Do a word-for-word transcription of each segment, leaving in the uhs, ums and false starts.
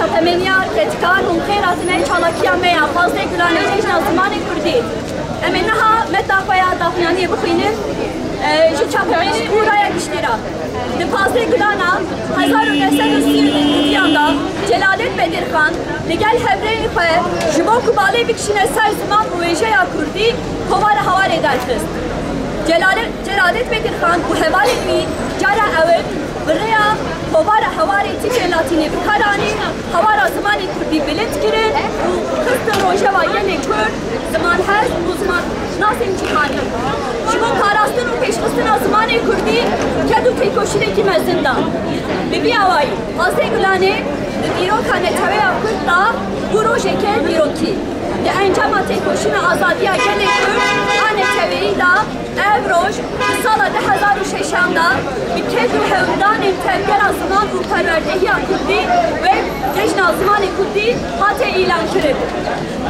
Çatemeniya ketikar hûn xêr hatine çalakiya me ya Pazdeh Gulanê Cejna Zimanê Kurdî. Em ê niha metna xwe ya daxuyaniyê bixwînin, e, ji çapemenî û raya giştî re. Di pazdeh Gulana hezar û neh sed û sî û duyan de Celadet Bedirxan li gel hevrêyên xwe ji bo ku balê bikişîne ser ziman û wêjeya kurdî kovara Hawarê derxist. Celadet, Celadet Bedirxan û hevalên wî cara ewil bi rêya kovara Hawarê tîpên latînî bi kar anîn, Hawara zimanê kurdî bilind kirin û xistin rojeva gelê kurd, zimanhez û zimannasên cîhanî. Ji bo parastin û pêşxistina zimanê kurdî ked û têkoşînekî mezin da. Bi vî awayî, Pazdeh Gulanê di dîroka neteweya kurd da bû rojeke dîrokî. Di encama têkoşîna azadiya gelê kurd a neteweyî da Ev roj di sala du hezar û şeşan de bi ked û hewldanên tevgera ziman û perwerdehiya kurdî wek Cejna Zimanê Kurdî hate îlankirin.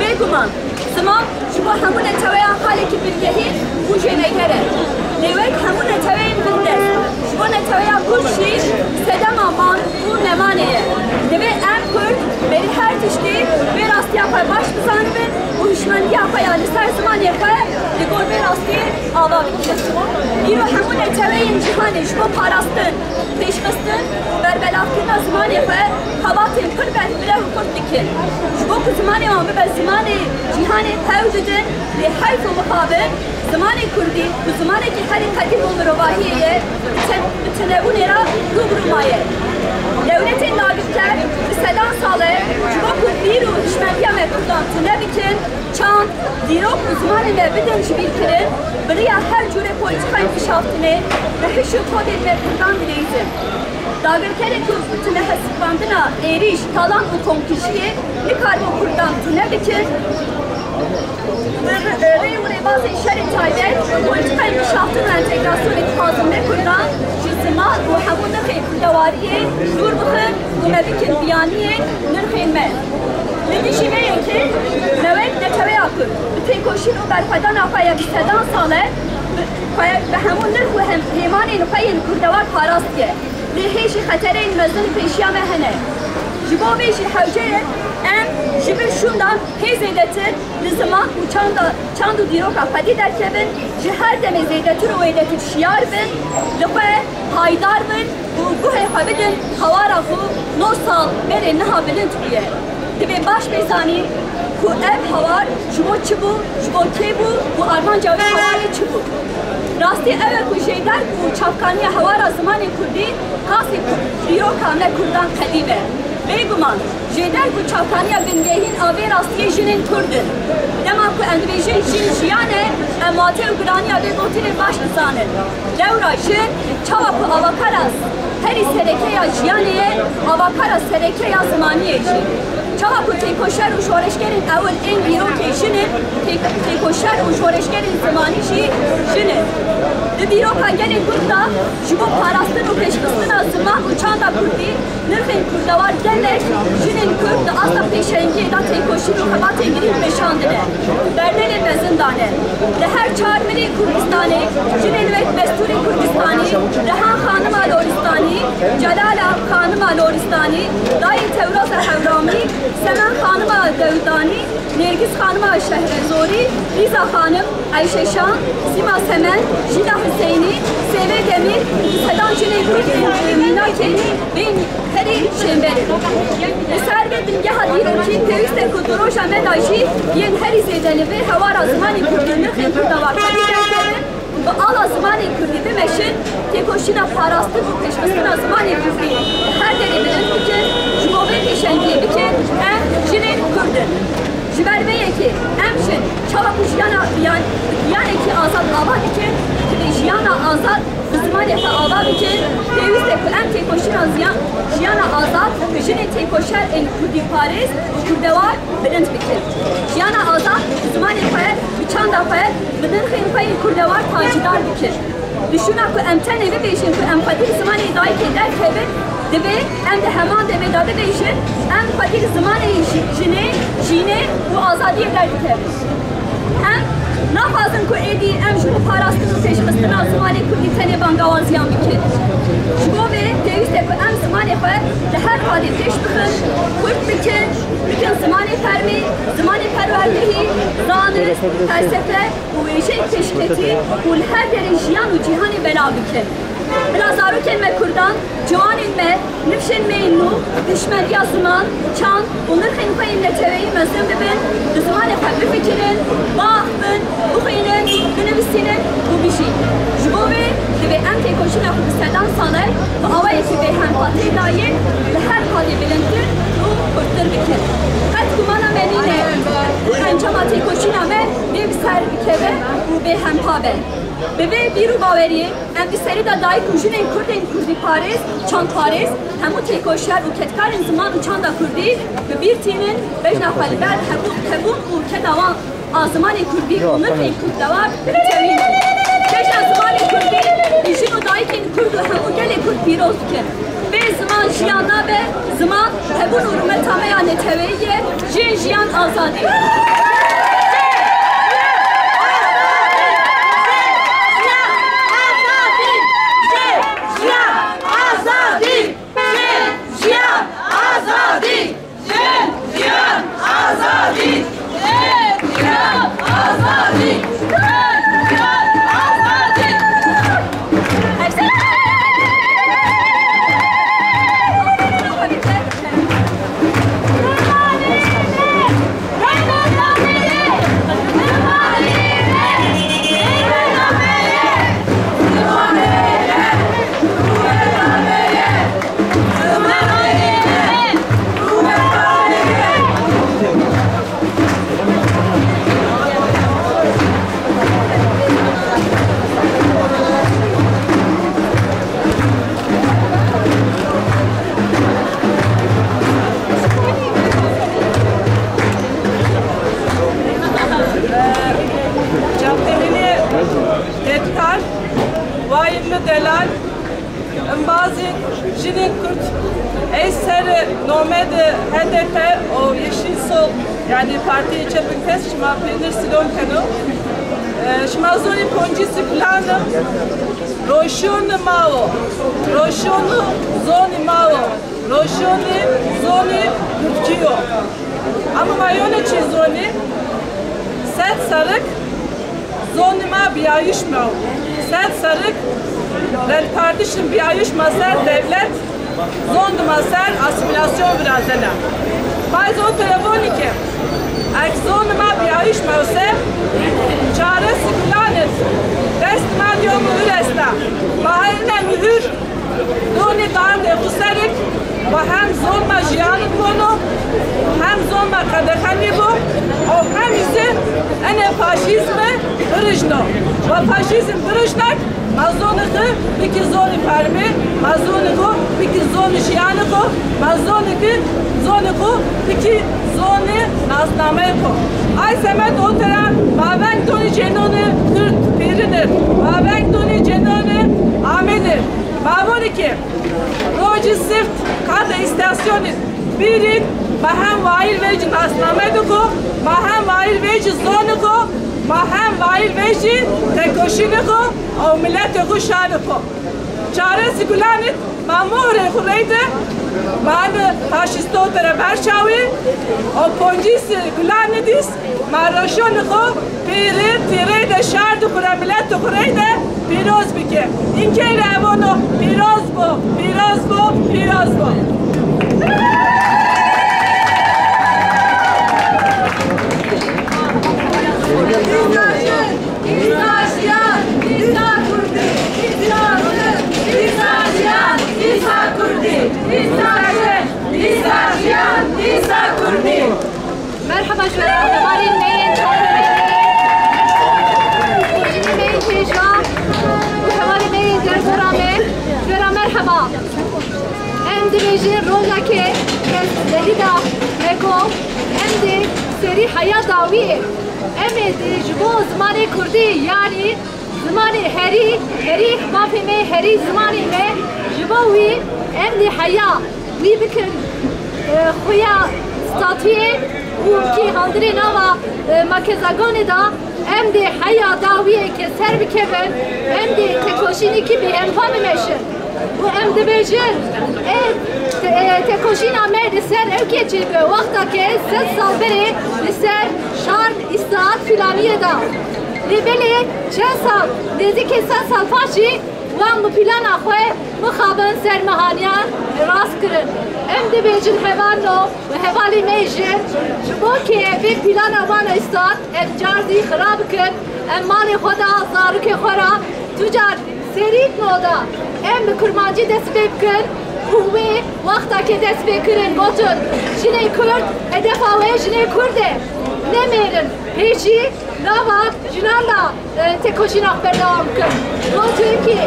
Bêguman, ziman ji bo hemû neteweyan xalekî bingehîn û jêneger e. Lê wek hemû neteweyên bindest, ji bo neteweya kurd jî sedema man û nemanê ye. Divê em kurd berî her tiştî vê rastiya xwe baş bizanibin û hişmendiya xwe ya li ser zimanê xwe li gor vê rastî ava bikin. Îro hemû neteweyên cîhanê ji bo parastin, pêşxistin û berbelavkirina zimanê xwe xebatên pir berfireh û xurt dikin. Ji bo ku zimanê wan bibe zimanê cîhanê hewl didin, lê heyf û mixabin, zimanê kurdî ku zimanekî herî qedîm û mirovahiyê ye, bi te-, bi tinebûnê re rû bi rû maye. Dewletên dagirker bi sedan sal e ji bo ku bîr û hişmendiya me kurdan tune bikin, çand, dîrok û zimanê me bidin jibîrkirin, bi riya her cûrê polîtîkayên dişaftinê bi hiş û kodên me kurdan dileyizin. Dagirkerê ku tune hesibandina êrîş, talan û komkujiyê nikaribû Kurdan tune bikin. Rê û rêbazên şerê taybet, polîtîkayên kişaftin û entegrasyonê dixwazin me Kurdan ji ziman û hemû nirxên kurdewariyê dûr bixin û me bikin biyaniyên nirxên me. Li dijî vê yekê me wek neteweya Kurd bi têkoşîn û berxwedana xwe ya bi sedan sal e, bi, xwe bi hemû nirx û hem, hêmanên xwe yên kurdewar parastiye. Lê hê jî xetereyên mezin li pêşiya me hene. Ji bo vê jî hewce ye em ji vir şûndan hê zêdetir li ziman û çanda, çand û dîroka xwedî derkevin, ji her demê zêdetir û wêdetir şiyar bin, li xwe payidar bin û guhê xwe bidin hewara ku nod sal berê niha bilind bûye. Divê baş bê zanîn ku ev hewar ji bo çi bû, ji bo kê bû û armanca wê hewarê çi bû. Rastî ew e ku jêderg û çavkaniya hewara zimanê kurdî qasî dîroka me kurdan qedîm e. Bêguman, jêderg û çavkaniya bingehîn a vê rastiyê jinên kurd in. Dema ku em dibêjin jin jiyan e, em wate û giraniya vê gotinê baş dizanin. Lewra jin çawa ku avakara herî sereke ya jiyanê ye, avakara sereke ya zimaniyê jî. Çawa ku têkoşer û şoreşgerên ewil ên dîrokê jin in, tê-, têkoşer û şoreşgerên zimanî jî jin in. Di dîroka gelê Kurd de ji bo parastin û pêşxistina ziman û çanda kurdî, nirxên kurdewar gelek jinên Kurd di asta pêşengiyê de têkoşîn û xebatên girîng meşandine, bernenên mezin dane. Li her çar milê Kurdistanê jinên wek Bestûrê Kurdistanî, Rehan Xanima Loristanî, Celala Xanima Loristanî, Dayê Tewroza Hewramî, Semen Xanima Dewdanî, Nêrgiz Xanima Şehrezorî, Lîza Xanim, Eyşe Şan, Sîma Semen, Jîna Huseynî, Sêvê Demîr û sedan jinên Kurd ên mînakên bên herî şênber in. Li ser vê bingeha dîrokî pêwîst e ku di roja me de jî yên herî zêde li vê hewara zimanê kurdî nirxên kurdewar xwedî derkevin. Bi ala zimanê kurdî bimeşin, têkoşîna parastin û pêşxistina zimanê kurdî li her derê bilind bikin, ji bo vê pêşengiyê bikin, em jinên kurd in. Ji ber vê yekê em jin çawa ku jiyana yan, yanekî azad ava dikin, divê jiyana azad bi zimanê xwe ava bikin, pêwîst e ku em têkoşîna ziyan, jiyana azad bi jinên têkoşer ên kurdîparêz û kurdewar bilind bikin. Jiyana azad bi zimanê xwe, bi çanda xwe, bi nirxên xwe yên kurdewar tacîdar bikin. Li şûna ku em tenê bibêjin ku em xwedî li zimanê dayikê derkevin, divê em di heman demê de bibêjin, em xwedî li zimanê ji-, jinê, jînê û azadiyê derdikevin. Em naxwazin ku êdî em ji bo parastin û pêşxistina zimanê kurdî tenê bangawaziyan bikin. Ji bo vê pêwîst e ku em zimanê xwe li her qadê pêş bixin, xurt bikin, bikin zimanê fermî, zimanê perwerdehî, zanist, felsefe, û wêjeyê pêşketî û li her derê jiyan û cîhanê belav bikin. Bila zarokên me kurdan, ciwanên me, nifşên me yên nû, hişmendiya ziman, çand û nirxên xwe yên neteweyî mezin bibin, bi zimanê xwe bifikirin, biaxivin, bixwînin, binivîsînin û bijîn. Ji bo vê divê em têkoşîna xwe bi sedan sal e bi awayekî bêhempa tê dayîn, li her qadê bilindtir û xurttir bikin. Qet gumana me nîne ku encama têkoşîna me dê bi ser bikeve û bêhempa be. Bi vê bîr û baweriyê em di serî de dayik û jinên kurd ên kurdîparêz, çandparêz, hemû têkoşer û kedkarên ziman û çanda kurdî bi bîr tînin, bejna xwe li ber hebûn, hebûn û keda wan a zimanê kurdî û nirxên kurdewar bitewînin. Bejna zimanê kurdî bi jin û dayikên kurd û hemû gelê kurd pîroz dikin. Bê ziman jiyan nabe, ziman hebûn û rûmeta me ya neteweyî ye, jin, jiyan, azadî. Jin, jiyan, azadî! Jin, jiyan, azadî! Jin, jiyan, azadî! Jin, jiyan, azadî! Jin, jiyan, azadî! Ser name de H D P û Yeşil Sol, yani Partiya Çepik Kesk, şima pênir silom keno. E, şima zonî poncî sikulan im. Roşon ma wo. Roşon zonî ma wo. Roşonî zonî Kurdkî yo. Ama ma yone çi zonî? Sed serrik zonî ma biyayîş ma wo. Sed serrik rengpartîşin biyayîş ma ser dewlet, zonî ma ser asîmîlasyon virazena. Ma zon televonî ke, ek zonî ma biyayîş ma wo se, çare sikulan id, dest ma diyo mühür esta. Ma her ne mühür, Donê dardê xu serik, wa hem zon ma jiyanik bono, hem zon ma qedexenî bo, û hem zî enê faşîzmi birijno. Wa faşîzm birijnek, ma zonê xu bikî zonê fermî, ma zonê xu bikî zonê jiyanê xu, ma zonê xu, zonê xu bikî zonê nasnameyê xu. Ay semed otera ma veng donê cênonê Kurd pêrin ir, ma veng donê cênonê Amedê. Ma vonî ke rojî sift qada îstasyonî bîrîn, ma hem wayîr vejî nasname diko, ma hem wayîr vejî zoniko, ma hem wayîr vejî tekoşîniko û miletê xu şariko. Çare sikulanî ma mohrê xu reyde, ma ene faşîsto tere berçawî û poncî sikulanî dîs ma roşonê xu pêrê tîrê de şar de xu re, milet de xu reyde pîroz bike. Înkey re evono pîroz bo, pîroz bo, pîroz bo. Îsa jiyan, Îsa Kurdî, Îsa jiyan, Îsa Kurdî, Îsa jiyan, Îsa Kurdî. Merheba ji we re, hevalên me yên çapemeniyê, jî me yên pêşva û hevalên me yên dergora me, ji we re merheba. Em dibêjin rojekê kes zehî da me got, em dê serî heya dawiyê. Em ê dê ji bo zimanê kurdî, yanî zimanê herî, herî mafê me, herî zimanê me, ji bo wî em dê heya wî bikin, e, xuya statuyê û kî handirê nava, e, makezagonê da, em dê heya dawiyê ke ser bikevin, em dê tekoşînekî bêhempa bimeşin. Û em dibêjin, ê, te-, ê, tekoşîna me li ser ew keçê bi wexta ke sed sal berê li ser şar îstirahat filaniyê da. Lê belê çend sal, nêzîkê sed sal paşî wan bi plana xwe mixabin ser mehaniyan rast kirin. Em dibêjin hevalno û hevalê me jin, ji bo ke vê plana wan îstirahat em car zî xira bikin, em malê xwe da zarokê xwe ra tu car Serî noda em bi kurmancî dest pê bikin û wê wexta ke dest pê kirin gotin, jinê kurd, hedefa wê jinê kurd e. Nemêrin, pêşî nava jinan da, e, tekoşîna xwe berdewam bikin. Gotin ki,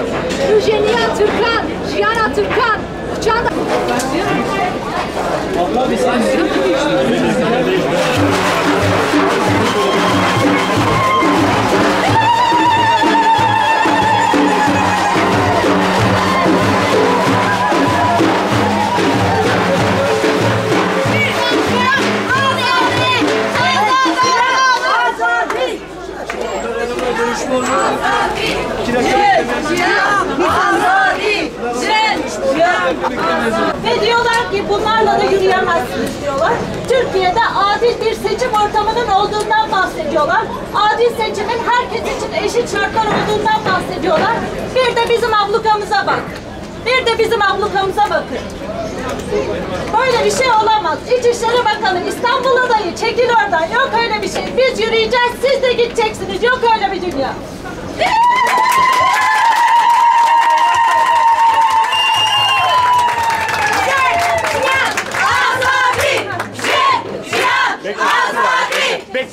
rojêniya tirkan, jiyana tirkan, çanda. Ve diyorlar ki bunlarla da yürüyemezsiniz diyorlar. Türkiye'de adil bir seçim ortamının olduğundan bahsediyorlar. Adil seçimin herkes için eşit şartlar olduğundan bahsediyorlar. Bir de bizim ablukamıza bak. Bir de bizim ablukamıza bakın. Böyle bir şey olamaz. İçişleri Bakanı, İstanbul adayı, çekil oradan. Yok öyle bir şey. Biz yürüyeceğiz, siz de gideceksiniz. Yok öyle bir dünya. Azadi! Jin! Jiyan! Azadi! Jin!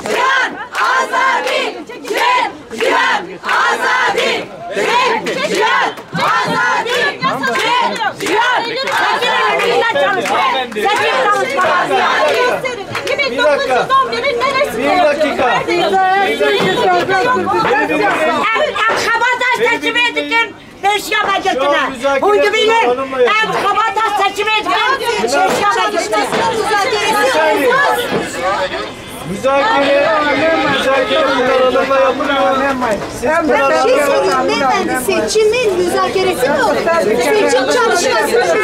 Jiyan! Azadi! Jin! Jiyan! Azadi! Jin! Jiyan! Azadi! Jin! Jiyan! Seçim çalışma. Seçim çalışma. Bin dokuz yüz on birin neresinde? Bir dakika. Ev, ev xebata seçimê dikin, pêşiya me girtine. Hûn dibînin, ev xebata seçimê Müzakere, müzakere Pınar Hanım'la yapılıyor. Siz Pınar Hanım'la... Bir şey soruyorum beyefendi, seçimin müzakeresi mi o? Seçim çalışmasının müzakeresi mi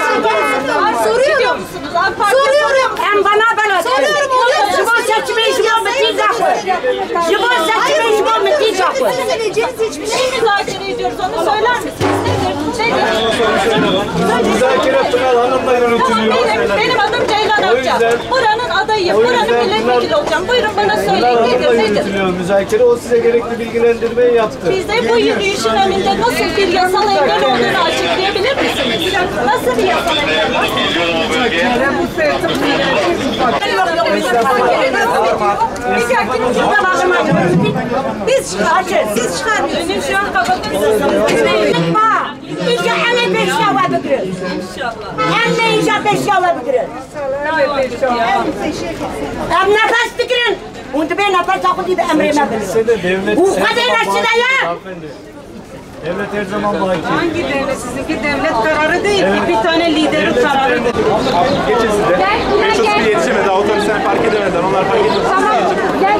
o? Soruyorum. Soruyorum. Em bana bela. Soruyorum, oluyor mu? Ji bo seçimê ji bo min tî daxwe. Ji bo seçimê ji bo min tî daxwe. Hayır, seçim sürecini seçmiş. Ne müzakere ediyoruz, onu söyler misiniz? Nedir? Nedir? Müzakere Pınar Hanım'la yürütülüyor. Tamam, benim, benim adım Ceylan Akça. Buranın adayıyım. Buranın milletvekili olacağım. Buyurun bana söyleyin. Nedir? Nedir? Müzakere, o size gerekli bilgilendirmeyi yaptı. Bize bu yürüyüşün önünde nasıl bir yasal engel olduğunu açıklayabilir misiniz? Nasıl bir yasal engel var? Biz çıkartıyoruz. Siz çıkarmıyorsunuz. Çıkma. Îja em ê pêşiya we bigirin. Em ê îja pêşiya we bigirin. Em nefes digirin. Hûn dibê nefesa xwe dî bi emrê me bigirin. Û xwedê neşireya. Devlet her zaman baki. Hangi devlet? Sizinki devlet kararı değil ki, bir tane liderin kararıdır. Geçin siz de. Geçin, sizi yetişemedi. Otobüsler park edemediler. Onlar park edemedi. Siz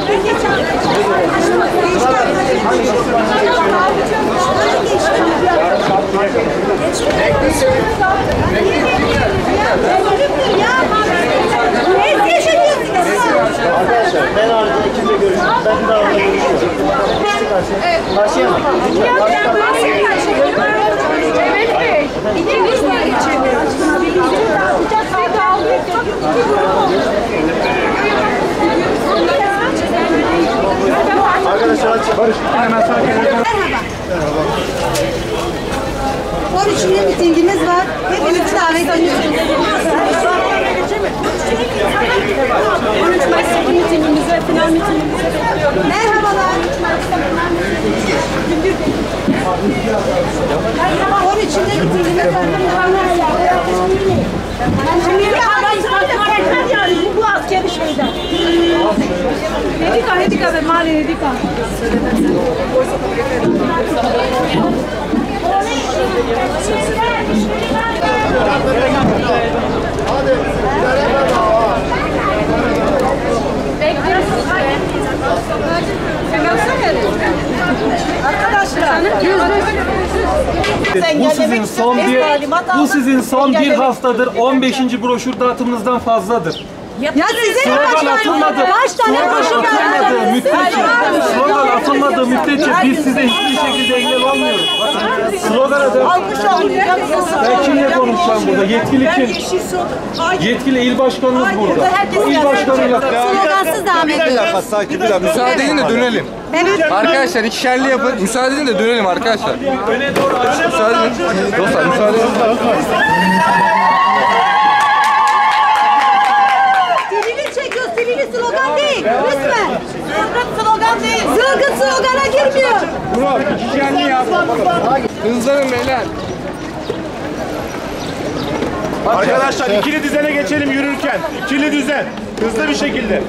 de geçin. Arkadaşlar, ben ayrıca ekiple görüştüm. Ben bir daha onunla görüşüyorum. Karşıya mı? Arkadaşlar, aç. Barış, hemen sakin. Merhaba. Merhaba. On üçünde mitingimiz var. Hepinizi davet ediyoruz. On üç Mayıs mitingimize, final mitingimize bekliyoruz. Merhabalar. On üçünde mitingimiz var. Şimdi bir haber yani, bu, bu askeri şeyden. Hedika, hedika ve mali hedika. Bu sizin son bir, bu sizin son bir haftadır on beşinci broşür dağıtımınızdan fazladır. Ya sizin slogan atılmadı. Kaç tane slogan atılmadığı müddetçe, slogan atılmadığı müddetçe biz size hiçbir şekilde engel olmuyoruz. Bakın, slogana da... Ben kimle konuşacağım burada? Yetkili kim? Yetkili il başkanınız burada. İl başkanıyla... Slogansız devam ediyoruz. Bir dakika, sakin, bir dakika. Müsaade edin de dönelim. Arkadaşlar, ikişerli yapın. Müsaade edin de dönelim arkadaşlar. Müsaade edin. Dostlar, müsaade edin. Dilini çekiyor, dilini, slogan değil. Lütfen. Zılgıt slogan değil. Zılgıt slogana girmiyor. Bro, ikişerli yap. Hızlanın beyler. Arkadaşlar, ikili düzene geçelim yürürken. İkili düzen. Hızlı bir şekilde.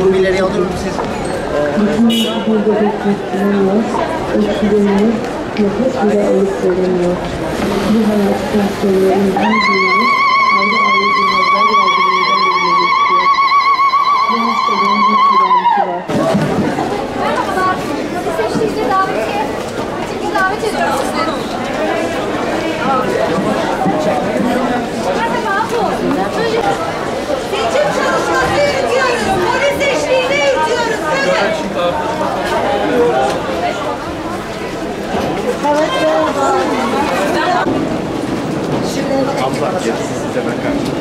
Bunu bir ileriye alır mısınız? Nefes bile alıp veremiyor. Bu hayat hastalığı insan beynini ayrı ayrı durumlarda yardımından eline geçiyor. Bu hastalığın bir tedavisi var. Merhabalar. Bizi seçtiğiniz davetiye Davet ediyoruz sizi. Seçim çalışması yürütüyoruz. Polis eşliğinde yürütüyoruz. Buyurun. Abla, size ben karşıyım.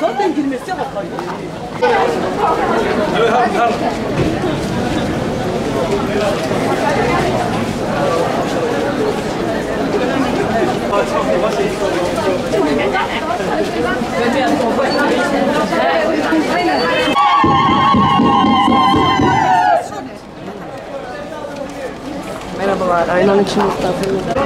Zaten girmesi yok. Merhabalar, aynanın içinde misafirimiz var.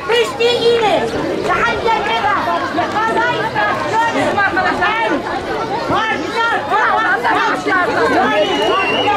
Piştî înê li hemle keve li qezayê Fransiyonê em parçe